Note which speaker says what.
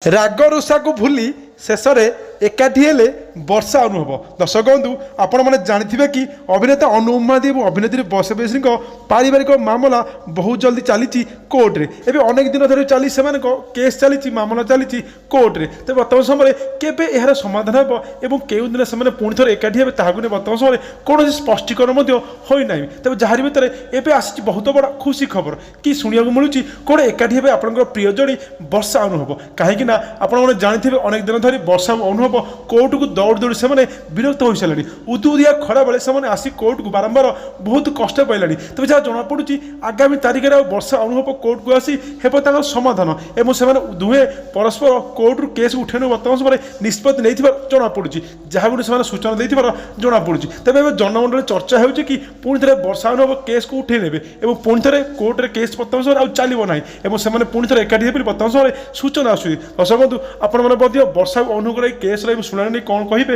Speaker 1: ରାଗ ରୁଷାକୁ ଭୁଲି ଶେଷରେ ଏକାଠି ହେଲେ ବର୍ଷା ଅନୁଭବ। ଦର୍ଶକ ବନ୍ଧୁ, ଆପଣମାନେ ଜାଣିଥିବେ କି ଅଭିନେତା ଅନୁଭବ ମହାନ୍ତି ଏବଂ ଅଭିନେତ୍ରୀ ବର୍ଷା ପ୍ରିୟଦର୍ଶିନୀଙ୍କ ପାରିବାରିକ ମାମଲା ବହୁତ ଜଲ୍ଦି ଚାଲିଛି କୋର୍ଟରେ। ଏବେ ଅନେକ ଦିନ ଧରି ଚାଲି ସେମାନଙ୍କ କେସ୍ ଚାଲିଛି, ମାମଲା ଚାଲିଛି କୋର୍ଟରେ। ତେବେ ବର୍ତ୍ତମାନ ସମୟରେ କେବେ ଏହାର ସମାଧାନ ହେବ ଏବଂ କେଉଁ ଦିନ ସେମାନେ ପୁଣି ଥରେ ଏକାଠି ହେବେ, ତାହାକୁ ନେଇ ବର୍ତ୍ତମାନ ସମୟରେ କୌଣସି ସ୍ପଷ୍ଟୀକରଣ ମଧ୍ୟ ହୋଇନାହିଁ। ତେବେ ଯାହାରି ଭିତରେ ଏବେ ଆସିଛି ବହୁତ ବଡ଼ ଖୁସି ଖବର କି ଶୁଣିବାକୁ ମିଳୁଛି କୋଉଠି ଏକାଠି ହେବେ ଆପଣଙ୍କର ପ୍ରିୟ ଯୋଡ଼ି ବର୍ଷା ଅନୁଭବ। କାହିଁକି ନା ଆପଣମାନେ ଜାଣିଥିବେ, ଅନେକ ଦିନ ଧରି ବର୍ଷା ଅନୁଭବ କୋର୍ଟକୁ ଦୌଡ଼ି ଦୌଡ଼ି ସେମାନେ ବିରକ୍ତ ହୋଇସାରିଲେଣି। ଉଦୁଉଦିଆ ଖରାବେଳେ ସେମାନେ ଆସି କୋର୍ଟକୁ ବାରମ୍ବାର ବହୁତ କଷ୍ଟ ପାଇଲାଣି। ତେବେ ଯାହା ଜଣାପଡ଼ୁଛି, ଆଗାମୀ ତାରିଖରେ ଆଉ ବର୍ଷା ଅନୁଭବ କୋର୍ଟକୁ ଆସି ହେବ ତାଙ୍କର ସମାଧାନ ଏବଂ ସେମାନେ ଦୁହେଁ ପରସ୍ପର କୋର୍ଟରୁ କେସ୍ ଉଠାଇ ନେଇ ବର୍ତ୍ତମାନ ସମୟରେ ନିଷ୍ପତ୍ତି ନେଇଥିବାର ଜଣାପଡ଼ୁଛି, ଯାହାକୁ ସେମାନେ ସୂଚନା ଦେଇଥିବାର ଜଣାପଡ଼ୁଛି। ତେବେ ଏବେ ଜନମଣ୍ଡଳରେ ଚର୍ଚ୍ଚା ହେଉଛି କି ପୁଣି ଥରେ ବର୍ଷା ଅନୁଭବ କେସ୍କୁ ଉଠାଇ ନେବେ ଏବଂ ପୁଣି ଥରେ କୋର୍ଟରେ କେସ୍ ବର୍ତ୍ତମାନ ସମୟରେ ଆଉ ଚାଲିବ ନାହିଁ ଏବଂ ସେମାନେ ପୁଣି ଥରେ ଏକାଠି ହେବେ ବୋଲି ବର୍ତ୍ତମାନ ସମୟରେ ସୂଚନା ଆସୁଛି। ଦର୍ଶକ ବନ୍ଧୁ, ଆପଣମାନେ ମଧ୍ୟ ବର୍ଷା ଅନୁଭବର ଏହି କେସ୍ର ଏବଂ ଶୁଣାଣି ନେଇ କ'ଣ କହିବେ?